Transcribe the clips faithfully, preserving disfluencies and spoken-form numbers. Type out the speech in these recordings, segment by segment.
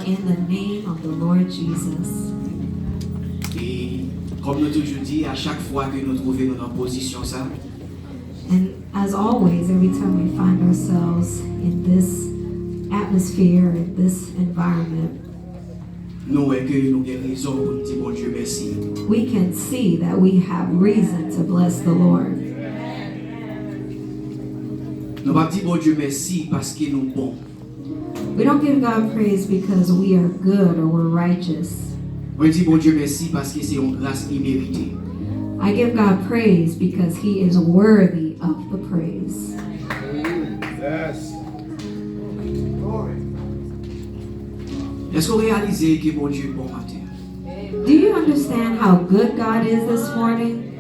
In the name of the Lord Jesus. E kòm nou toujou di, a chak fwa ke nou twouve nou nan pozisyon sa, And as always, every time we find ourselves in this atmosphere, in this environment, nou wè ke nou gen rezon pou n di Bondye mèsi. We can see that we have reason to bless the Lord. Nou p ap di Bondye mèsi paske nou bon. We don't give God praise because we are good or we're righteous. Mwen di Bondye mèsi paske se yon gras li merite. I give God praise because He is worthy of the praise. Yes. Èske w reyalize ke Bondye bon maten? Do you understand how good God is this morning?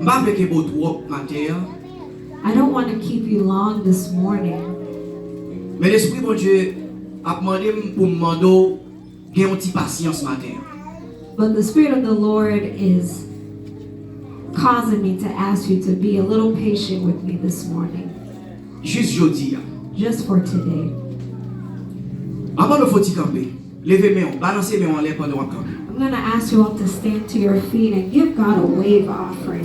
M pa vle kenbe w twòp maten an. I don't want to keep you long this morning. Men Lespri Bondye ap mande m pou m mande w gen yon ti pasyans maten an. But the Spirit of the Lord is causing me to ask you to be a little patient with me this morning, Jis jodi a. Just for today. Anvan nou foti kanpe, leve men w, balanse men w anlè pandan w ap kanpe. I'm going to ask you all to stand to your feet and give God a wave offering.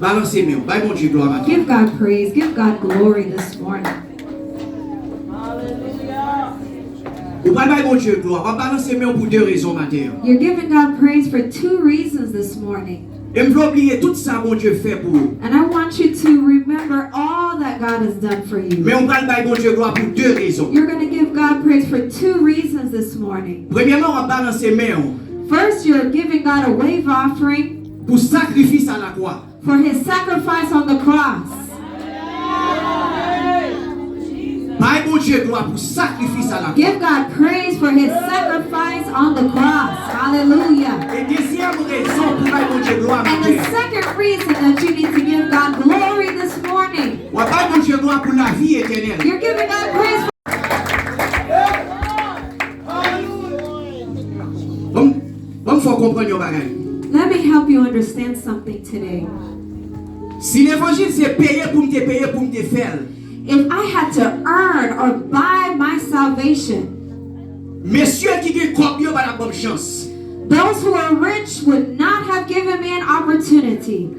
Balanse men w, bay Bondye glwa maten. Give God praise, give God glory this morning. Ou pral bay Bondye glwa, w ap balanse men w pou de rezon maten an. You're giving God praise for two reasons this morning. E m vle w bliye tout sa Bondye fè pou ou. And I want you to remember all that God has done for you. Men w pral bay Bondye glwa pou de rezon. You're going to give God praise for two reasons this morning. Premyèman, w ap balanse men w First, you're giving God a wave offering pou sakrifis alakwa. For His sacrifice on the cross. Bay Bondye glwa pou sakrifis alakwa. Give God praise for His sacrifice on the cross. Hallelujah. E dezyèm rezon pou bay Bondye glwa And the maten. Second reason that you need to give God glory this morning, W ap bay Bondye glwa pou lavi etènèl. You're giving God praise for Ban m, ban m fè w konprann yon bagay. Let me help you understand something today. Si levanjil se peye pou m te peye pou m te fè l, If I had to earn or buy my salvation, mesye ki gen kòb yo pa t ap ban m chans. Those who are rich would not have given me an opportunity.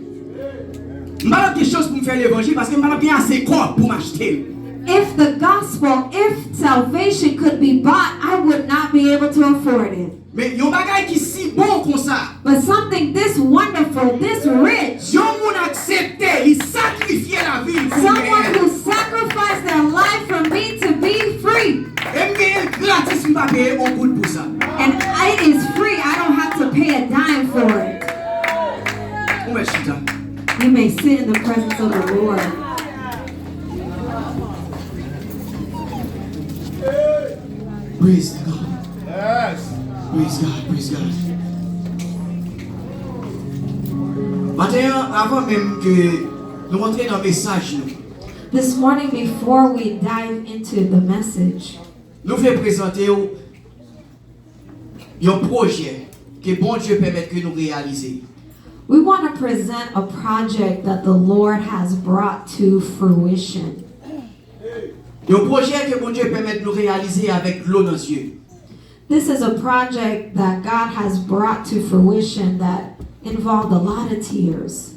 M pa t ap gen chans pou m fè levanjil paske m pa t ap gen ase kòb pou m achte l. If the gospel, if salvation could be bought, I would not be able to afford it. Men yon bagay ki si bon konsa, But something this wonderful, this rich, yon moun aksepte, li sakrifye lavi l pou m someone genyen l. Who sacrificed their life for me to be free. E m genyen l gratis, m pa peye yon goud pou sa. And it is free. I don't have to pay a dime for it. Ou mèt chita. You may sit in the presence of the Lord. Praise God. Yes. Praise God. Praise God. Maten an, avan menm ke nou antre nan mesaj nou, This morning, before we dive into the message, nou vle prezante w yon pwojè ke Bondye pèmèt ke nou reyalize. We want to present a project that the Lord has brought to fruition. Yon pwojè ke Bondye pèmèt nou reyalize avèk dlo nan zye. This is a project that God has brought to fruition that involved a lot of tears.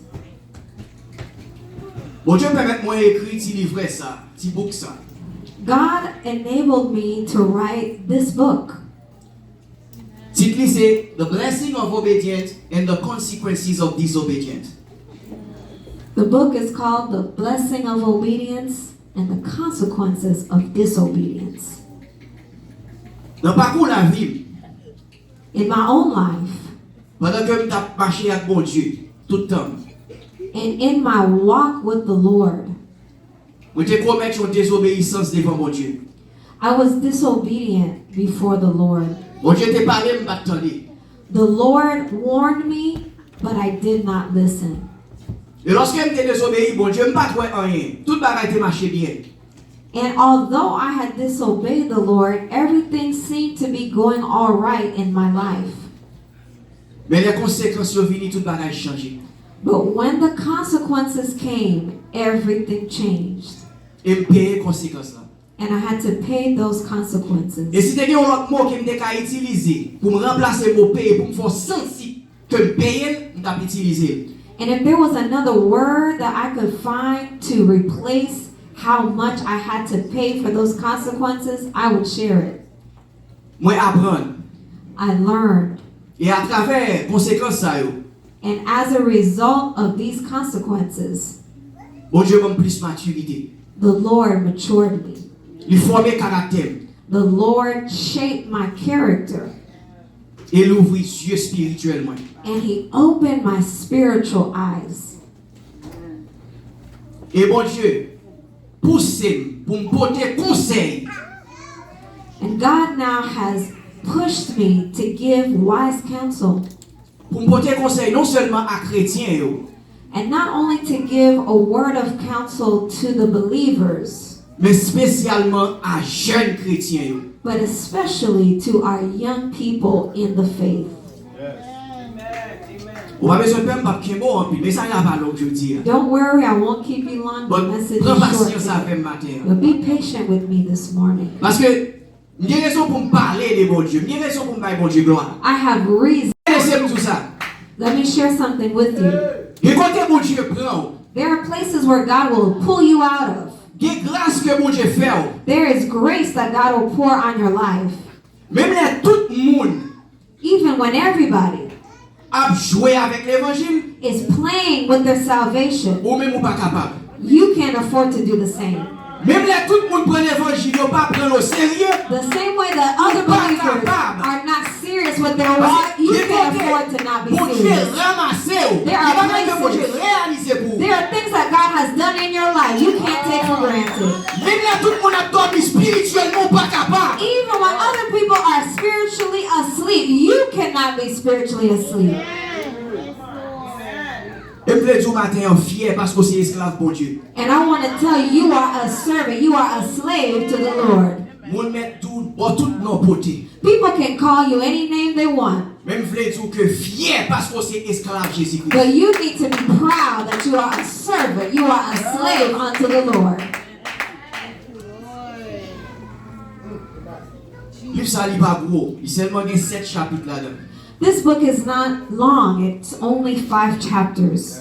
Bondye pèmèt mwen ekri ti livrè sa, ti bouk sa. God enabled me to write this book. Tit li se The Blessing of Obedience and the Consequences of Disobedience. The book is called The Blessing of Obedience and the Consequences of Disobedience. Nan pakou lavi m, In my own life, pandan ke m t ap mache ak Bondye tout tan m, and in my walk with the Lord, mwen te komèt yon dezobeyisans devan Bondye. I was disobedient before the Lord. Bondye te pale, m pa t tande. The Lord warned me, but I did not listen. E lòske m te dezobeyi Bondye, m pa t wè anyen. Tout bagay te mache byen. And although I had disobeyed the Lord, everything seemed to be going all right in my life. Men lè konsekans yo vini, tout bagay chanje. But when the consequences came, everything changed. E m peye konsekans lan. and I had to pay those consequences. E si te gen yon lòt mo ke m te ka itilize pou m ranplase mo peye, pou m fè w santi ke m peye l, m t ap itilize l. And if there was another word that I could find to replace how much I had to pay for those consequences, I would share it. Mwen aprann. I learned. E atravè konsekans sa yo, And as a result of these consequences, Bondye ban m plis matirite. The Lord matured me. Li fòme karaktè m. The Lord shaped my character. E l ouvri zye espirityèl mwen. And He opened my spiritual eyes. E Bondye pouse m pou m pote konsèy. And God now has pushed me to give wise counsel. Pou m pote konsèy non sèlman a kretyen yo. And not only to give a word of counsel to the believers, men espesyalman a jèn kretyen yo. But especially to our young people in the faith. Ou pa bezwen pè, m p ap kenbe w anpil. Mesaj la pa long jodi a. Don't worry, I won't keep you long. The But message pran is short pasyans today. Avè m maten an. But be patient with me this morning. Paske m gen rezon pou m pale de Bondye. M gen rezon pou m bay Bondye glwa. I have reason. Lese m di w sa. Let me share something with you. Gen kote Bondye pran w. There are places where God will pull you out of. Gen gras ke Bondye fè w. There is grace that God will pour on your life. Menm lè tout moun Even when everybody ap jwe avèk levanjil, is playing with their salvation, ou menm ou pa kapab. You can't afford to do the same. Menm lè tout moun pran levanjil, yo pa pran l oserye. The same way that other Ou pa believers kapab. Are not serious with their walk, you Gen can't kote afford to not be Bondye serious. Ranmase w. There Li are pa mande Bondye places. Reyalize pou ou. There are things that God has done in your life you can't take for granted. Menm lè tout moun ap dòmi espirityèlman, ou pa kapab. Even when other people are spiritually asleep, you cannot be spiritually asleep. E m vle di w maten an, fyè paske w se esklav Bondye. And I want to tell you, you are a servant, you are a slave to the Lord. Moun mèt di w bò tout non pote. People can call you any name they want, Men m vle di w ke fyè paske w se esklav Jezi Kris. But you need to be proud that you are a servant, you are a slave unto the Lord. Liv sa li pa gwo, li sèlman gen sèt chapit ladan. This book is not long, it's only five chapters.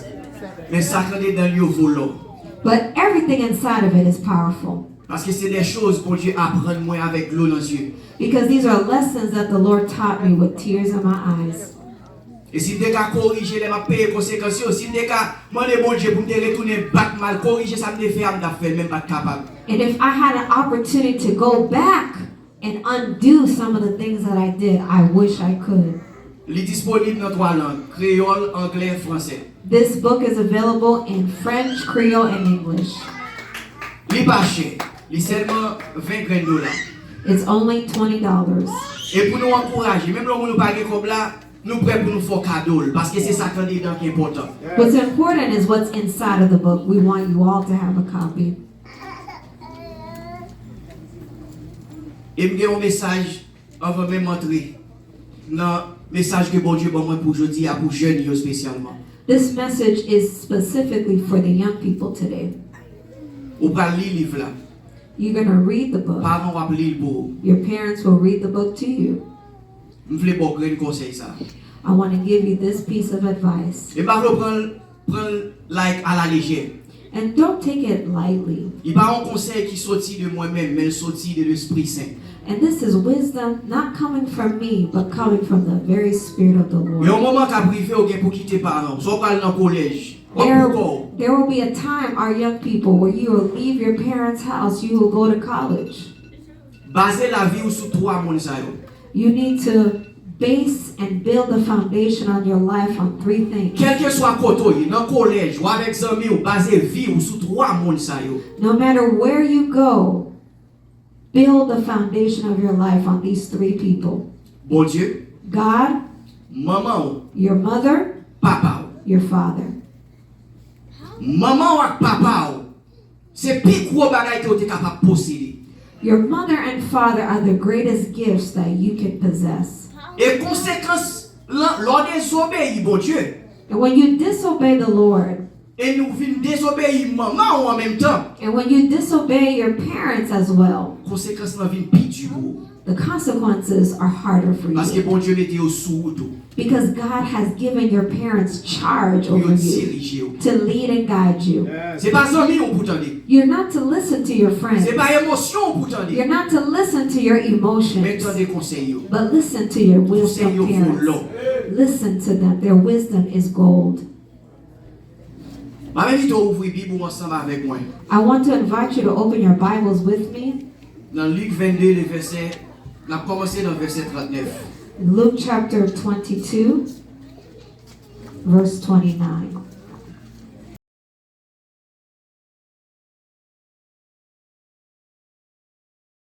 Men sa k andedan l yo vo lò. But everything inside of it is powerful. Paske se de choz Bondye aprann mwen avèk dlo nan zye. Because these are lessons that the Lord taught me with tears in my eyes. E si m te ka korije lè m ap peye konsekans yo, si m te ka mande Bondye pou m te retounen bat mal, korije sa m te fè a, m t ap fè l, men m pa t kapab. And if I had an opportunity to go back and undo some of the things that I did, I wish I could. Li disponib nan twa lang, kreyòl, anglè, fransè. This book is available in French, Creole, and English. Li pa chè, li sèlman ven grenn dola. It's only twenty dollars. E pou nou ankouraje, menm lè yon moun ou pa gen kòb la, nou prè pou nou fè w kado l, paske se sa k andedan ki enpòtan. What's important is what's inside of the book. We want you all to have a copy. E m gen yon mesaj anvan menm antre nan mesaj ke Bondye ban mwen pou jodi a, pou jèn yo espesyalman. This message is specifically for the young people today. Ou pral li liv la. You're going to read the book. Paran w ap li l pou ou. Your parents will read the book to you. M vle ba w grenn konsèy sa. I want to give you this piece of advice. E m pa vle w pran l, pran l like a la lejè. And don't take it lightly. Li pa yon konsèy ki soti de mwen menm, men l soti de Lespri Sen. And this is wisdom not coming from me, but coming from the very Spirit of the Men yon Lord. Moman k ap rive, ou gen pou kite paran w. Swa w pral nan kolèj, w ap There, pou kò w. There will be a time, our young people, where you will leave your parents' house, you will go to college. Baze lavi w sou twa moun sa yo. You need to base and build the foundation on your life on three things. Kèlkeswa kote w ye, nan kolèj, w avèk zanmi w, baze vi w sou twa moun sa yo. No matter where you go, build the foundation of your life on these three people: Bondye, God, manman w, your mother, papa w. Your father. Manman w ak papa w, se pi gwo bagay ke w te kapab posede. Your mother and father are the greatest gifts that you can possess. E konsekans lan, lè w dezobeyi Bondye, And when you disobey the Lord, E nou vin dezobeyi manman w an menm tan. And when you disobey your parents as well, Konsekans lan vin pi di pou ou. The consequences are harder for Paske you. Bondye mete yo sou wout ou. Because God has given your parents charge Pou yo over you dirije ou. To lead and guide you. Se pa zanmi w pou tande. You're not to listen to your friends. Se pa emosyon w pou tande. You're not to listen to your Men emotions. Tande konsèy yo. But listen to your wisdom Konsèy yo vo parents. lò. Listen to them. Their wisdom is gold. M ap envite w ouvri Bib ou ansanm avèk mwen. I want to invite you to open your Bibles with me. Nan Lik vennde, le vèsè, n ap kòmanse nan vèsè trannèf. Luke chapter twenty-two, verse twenty-nine.